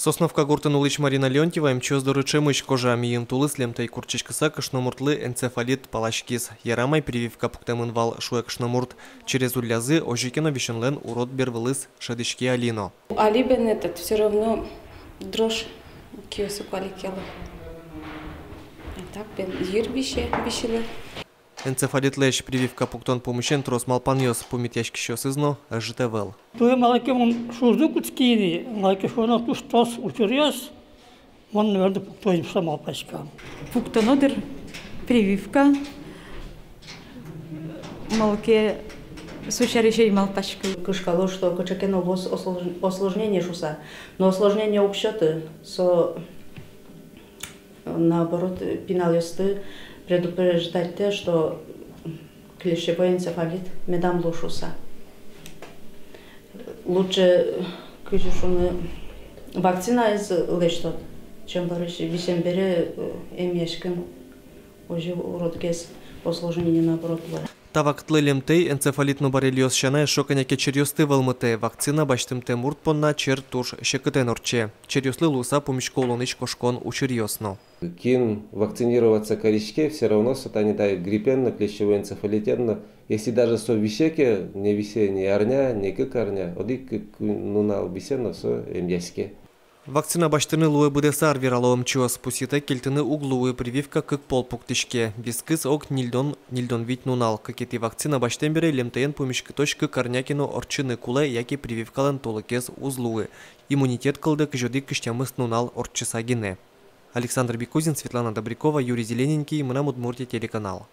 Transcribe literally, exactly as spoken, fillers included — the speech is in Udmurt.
Сосновка гуртын улӥсь Марина Леонтьева эмчиос доры ӵемысь кожа. Мийым тулыс Лемтэй куртчиськыса кышномуртлы энцефалит паласькиз. Ярам ай, прививка пуктэмын вал, шуэ кышномурт. Через уллязы озьы ке но висёнлэн урод бервылыз шӧдӥське али но. Али бен этот, всё равно дрожь киосы куали кело. А так бен йыр висе, висьылэ. Энцефалитлэсь прививка пуктон пумысен трос малпанъёс, пумитъяськисьёсыз но ӧжыт ӧвӧл. Туэ малы ке мон шурды кутски ини, малы ке шуоно, туж трос учыръёс, мон, наверно, пукто ини шуса малпасько. Пуктоно дыр прививка, малы ке со сярысь ӧй малпаськы. Кышкало, что кыӵе ке но вуоз ослож-, осложнение шуса, но осложнение уг сёты, со наоборот, пиналъёсты предупреждать каре, что клещевой энцефалит медам лу шуса. Лучше, кызьы шуоно, вакцинаез лэсьтод, чем бӧрысь висем бере, э, эмъяськем, озьы уродгес осложнение наоборот луэ. Та вакытлы Лемтэй энцефалит но боррелиоз сяна эшшо кӧня ке черъёсты вӧлмытэ. Вакцина басьтымтэ мурт понна чер туж секытэн ортче. Черъёслы луыса пумисько улонысь кошкон учыръёс но. Кин вакцинироваться кариське, всё равно со тани та гриппен но, клещевой энцефалитэн но, если даже со висе ке, не висе ни арня, ни кык арня, одӥг-кык нунал висе но, со эмъяське. Вакцина басьтыны луэ быдэс ар, верало эмчиос. Пусйытэк кельтыны уг луы, прививка кык пол пуктӥське. Вискыз ог ньыльдон, ньыльдон вить нунал. Кыкетӥ вакцина басьтэм бере Лемтэен пумиськытозь кык арня ке но ортчыны кулэ, яке прививкалэн толыкез уз луы. Иммунитет кылдэ кызь одӥг-кызь тямыс нунал ортчыса гинэ. Александр Бекузин, Светлана Добрякова, Юрий Зелененький, «Мынам Удмуртие» телеканал.